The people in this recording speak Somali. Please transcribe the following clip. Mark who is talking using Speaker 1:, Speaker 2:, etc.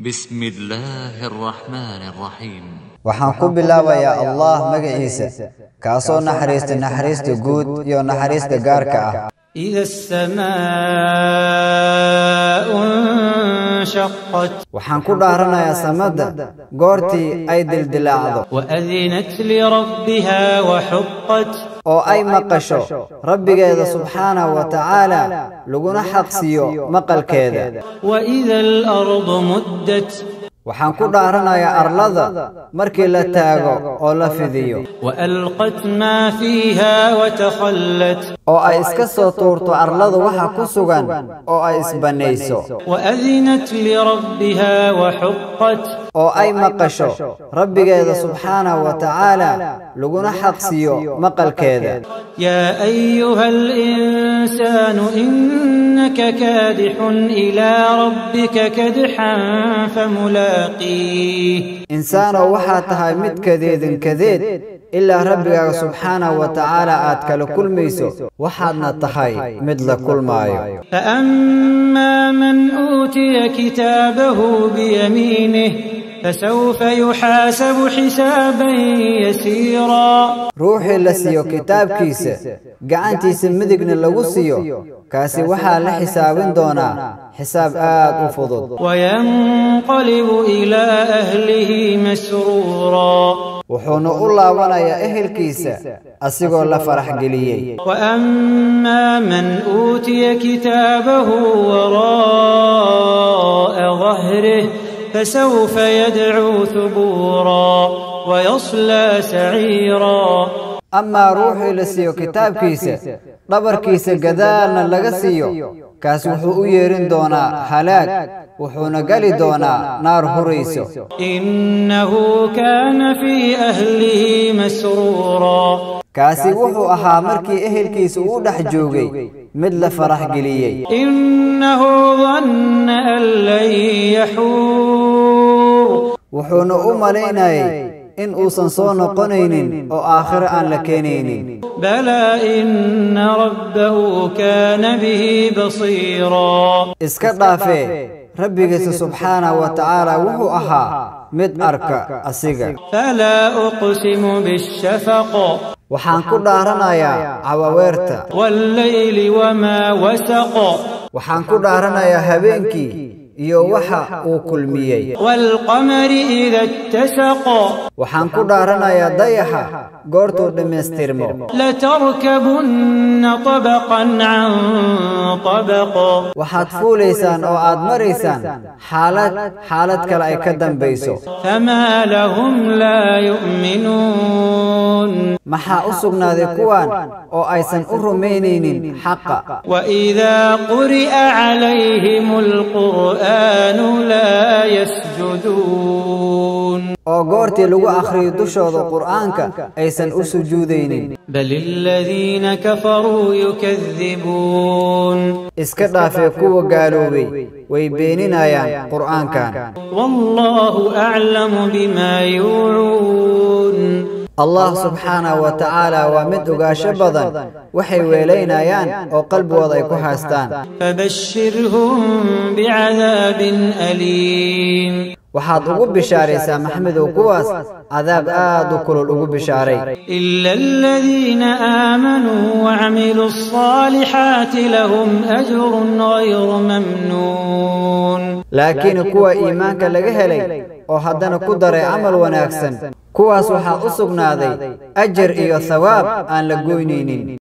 Speaker 1: بسم الله الرحمن الرحيم.
Speaker 2: Waxaan ku bilaabayaa Allah magaciisa, kaasoo naxariista naxariista guud iyo naxariista gaarka ah.
Speaker 3: إذا السماء انشقت.
Speaker 2: Waxaan ku dhaaranayaa samada goortii ay dildilaacdo.
Speaker 3: وأذنت لربها وحقت.
Speaker 2: Oo ay maqasho rabbigeeda subxaanahu wa tacaala, laguna xaqsiiyo maqalkeeda.
Speaker 3: وإذا الأرض مدت.
Speaker 2: Waxaan ku dhaaranayaa arlada markii la taago oo la fidiyo.
Speaker 3: وألقت ما فيها وتخلت.
Speaker 2: Oo ay iska soo tuurto arlada waxa ku sugan oo ay isbanayso.
Speaker 3: وأذنت لربها وحقت.
Speaker 2: Oo ay maqasho rabbigeeda subxaanahu wa tacaala, laguna xaqsiiyo maqalkeeda.
Speaker 3: يا أيها الإنسان إنك كادح إلى ربك كدحا فملاقيه.
Speaker 2: Insaanow, waxaad tahay mid kadeedin kadeed ilaa rabbigaaga subxaanahu wa tacaala aad kala kulmayso, waxaadna tahay mid la kulmaayo.
Speaker 3: فأما من أوتي كتابه بيمينه فسوف يحاسب حسابا يسيرا.
Speaker 2: Ruuxii la siiyo kitaabkiisa gacantiisa midigna lagu siiyo, kaasi waxaa la xisaabin doonaa xisaab aad u fudud.
Speaker 3: وينقلب إلى أهله مسرورا.
Speaker 2: Wuxuuna u laabanayaa ehelkiisa asigoo la farax geliyey.
Speaker 3: وأما من أوتي كتابه وراء ظهره فسوف يدعو ثبورا ويصلى سعيرا.
Speaker 2: Amaa ruuxii la siiyo kitaabkiisa dhabarkiisa gadaalna laga siiyo, kaas wuxuu u yeerin doonaa halaag, wuxuuna geli doonaa naar hurayso.
Speaker 3: إنه كان في أهله مسرورا.
Speaker 2: Kaasi wuxuu ahaa markii ehelkiisa uu dhex joogay mid la farax geliyey.
Speaker 3: إنه ظن أن لن يحور.
Speaker 2: Wuxuuna u malaynayay in uusan soo noqonaynin oo aakhiro aan la keenaynin.
Speaker 3: بلى إن ربه كان به بصيرا.
Speaker 2: Iska dhaafee, rabbigiisa subxaanahu wa tacaala wuxuu ahaa mid arka asiga.
Speaker 3: فلا أقسم بالشفق.
Speaker 2: Waxaan ku dhaaranayaa cawaweerta.
Speaker 3: والليل وما وسق.
Speaker 2: Waxaan ku dhaaranayaa habeenkii iyo waxa uu kulmiyey.
Speaker 3: والقمر إذا اتسق.
Speaker 2: Waxaan ku dhaaranayaa dayaxa goortuu dhammaystirmo.
Speaker 3: لتركبن طبقا عن طبق.
Speaker 2: Waxaad fuulaysaan oo aad maraysaan xaalad xaalad kale ay ka dambayso.
Speaker 3: فما لهم لا يؤمنون.
Speaker 2: Maxaa u sugnaaday kuwan oo aysan u rumaynaynin xaqa?
Speaker 3: وإذا قرئ عليهم القرآن لا يسجدون.
Speaker 2: Oo goortii lagu akhriyo dushooda qur'aanka aysan u sujuudaynin.
Speaker 3: بل الذين كفروا يكذبون.
Speaker 2: Iska dhaafee, kuwa gaaloobay way beeninayaan qur'aankan.
Speaker 3: والله أعلم بما يوعون.
Speaker 2: Allah subxaanahu wa tacaala waa mid ogaasho badan waxay weelaynayaan oo qalbigooda ay ku haystaan.
Speaker 3: فبشرهم بعذاب أليم.
Speaker 2: Waxaad ugu bishaaraysaa, Maxamedow, kuwaas cadaab aad u kulul ugu bishaaray.
Speaker 3: إلا الذين آمنوا وعملوا الصالحات لهم أجر غير ممنون.
Speaker 2: Laakiin kuwa iimaanka laga helay oo haddana ku daray camal wanaagsan, kuwaas waxaa u sugnaaday ajar iyo thawaab aan la goynaynin.